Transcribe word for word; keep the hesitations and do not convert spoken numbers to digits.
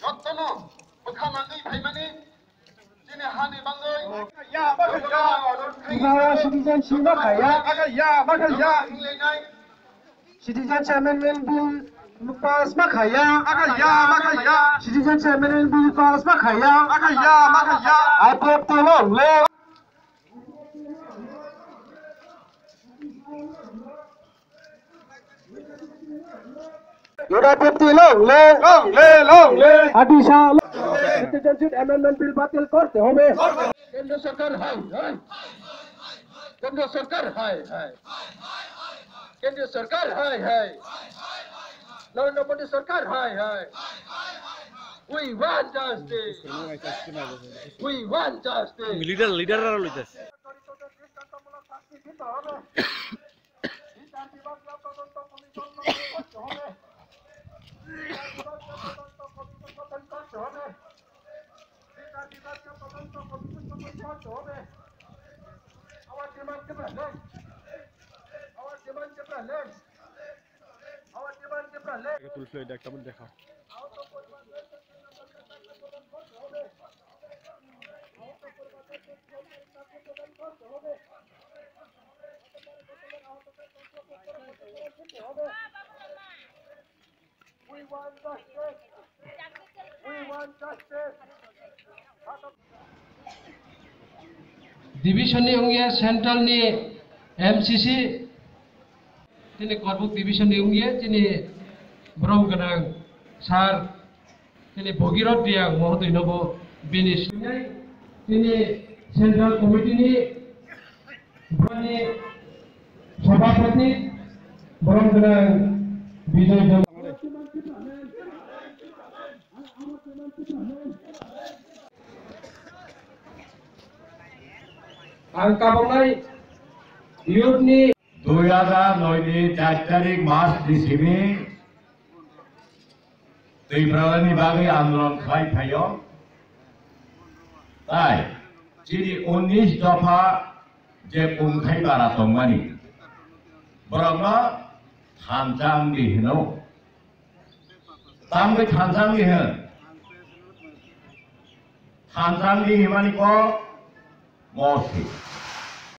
Jotono bwkha nangwi phaimani chini hani bangwi. Citizenship ma khaya. Citizenship Amendment Bill pass ma khaya. Citizenship Amendment Bill pass ma khaya. I P F T long live. U D P F T long live. Long live, long live. Adisa long live. Citizenship Amendment Bill বাতিল করতে হবে। কেন্দ্র সরকার হায় হায়। কেন্দ্র সরকার হায় হায়। কেন্দ্র সরকার হায় হায়। নরেন্দ্র মোদী সরকার হায় হায়। We want justice. We want justice. Leader, leader aro loitas. Tulsi, এটা একটা দেখা। Division ni wngya central ni M C C, tini Korbuk division ni wngya tini borom gwnang sir, tini Bhagirath Reang mohodoi no bo bini tini central committee ni bini sabhapati borom gwnang Bijoy Deb. Ang kabongnai youth ni dui hajar noi ni char tarik mas ni simi Twipra ni bagwi andolon khlai phaio. Tai chini unis dopha je kungthai bara tongmani, borokno thansa wngdi hino. Tamni thansa wngdi hino. Thansa wngdi himani kok mosi.